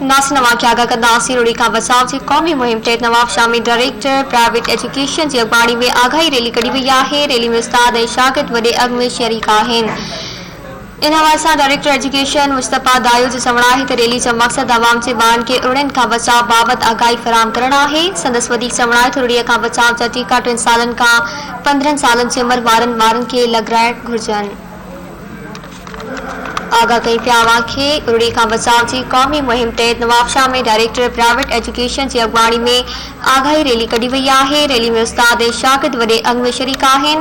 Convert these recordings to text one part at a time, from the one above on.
ناصر نواب کي آگاهه ڪنداسين روڙي کان بچاء جي قومي مهم تحت نوابشاهه ۾ ڊائريڪٽر پرائيويٽ ايجوڪيشن جي اڳواڻي ۾ آگاهي ريلي ڪڍي وئي آهي ريلي ۾ استاد ۽ شاگرد وڏي انگ ۾ شريڪ آهن ان حوالي سان ڊائريڪٽر ايجوڪيشن مصطفيٰ دايو جو چوڻ آهي ته ريلي جو مقصد عوام جي ٻارن کي ارڙين کان بچاء بابت آگاهي فراهم ڪرڻ آهي سندس وڌيڪ چوڻ آهي ته ارڙي کان بچاء جا ٽيڪا ٽن سالن کان 15 سالن جي عمر وارن ٻارن کي لڳرائڻ گهرجن. آگاهه ڪيون پيا اوهان کي ارڙي کان بچاء جي قومي مهم تحت نوابشاهه ۾ ڊائريڪٽر پرائيويٽ ايجوڪيشن جي اڳواڻي ۾ آگاهي ريلي ڪڍي وئي آهي ريلي ۾ استاد ۽ شاگرد وڏي انگ ۾ شريڪ آهن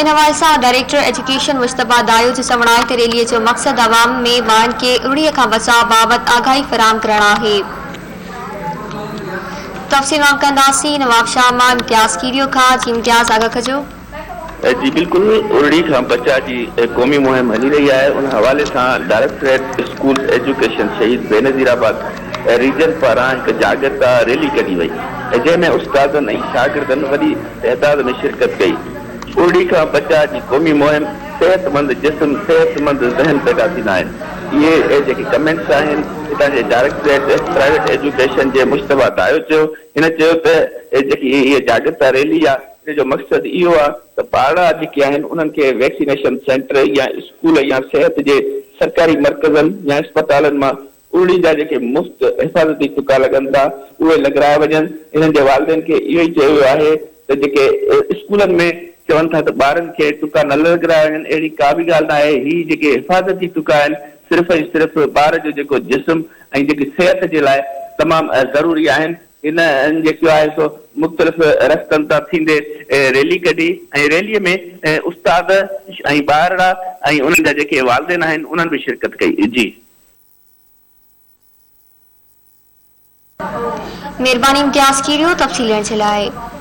ان حوالي سان ڊائريڪٽر ايجوڪيشن مجتبيٰ دايو جو چوڻ آهي ته ريلي جو مقصد عوام ۾ ٻارن کي ارڙي کان بچاء بابت آگاهي فراهم ڪرڻ آهي تفصيل معلوم ڪنداسين نوابشاهه مان امتياز کيريو کان جي امتياز آگاهه ڪجو. جي بلڪل ارڙي کان بچاء جي قومي مهم هلي رهي آهي ان حوالي سان ڊائريڪٽريٽ اسڪولز ايجوڪيشن شهيد بينظير آباد ريجن پاران هڪ جاڳرتا ريلي ڪڍي وئي جنهن ۾ استادن ۽ شاگردن وڏي تعداد ۾ شرڪت ڪئي ارڙي کان بچاء جي قومي مهم صحتمند جسم صحتمند ذهن پيدا ٿيندا آهن اهي جيڪي ڪمينٽس آهن هتان جي ڊائريڪٽريٽ پرائيويٽ ايجوڪيشن جي مجتبيٰ دايو چيو هن چيو ته جيڪي هيء جاڳرتا ريلي آهي ان جو مقصد اهو آهي ته ٻارڙا جيڪي آهن انهن کي ويڪسينيشن سينٽر يا اسڪول يا صحت جي سرڪاري مرڪزن يا اسپتالن مان ارڙي جا جيڪي مفت حفاظتي ٽڪا لڳن ٿا اهي لڳرايا وڃن. انهن جي والدين کي اهو ئي چيو ويو آهي ته جيڪي اسڪولن ۾ چون ٿا ته ٻارن کي ٽڪا نه لڳرايا وڃن اهڙي ڪا به ڳالهه نه آهي هي جيڪي حفاظتي ٽڪا آهن صرف ۽ صرف ٻار جو جيڪو جسم ۽ جيڪي صحت جي لاء تمام ضروري آهن. هن جيڪو آهي سو مختلف رستن تان ٿيندي ريلي ڪڍي ۽ ريلي ۾ استاد ۽ ٻارڙا ۽ انهن جا جيڪي والدين آهن انهن به شرڪت ڪئي. جي. مھرباني امتياز کيريو تفصيل ڏيڻ جي لاء.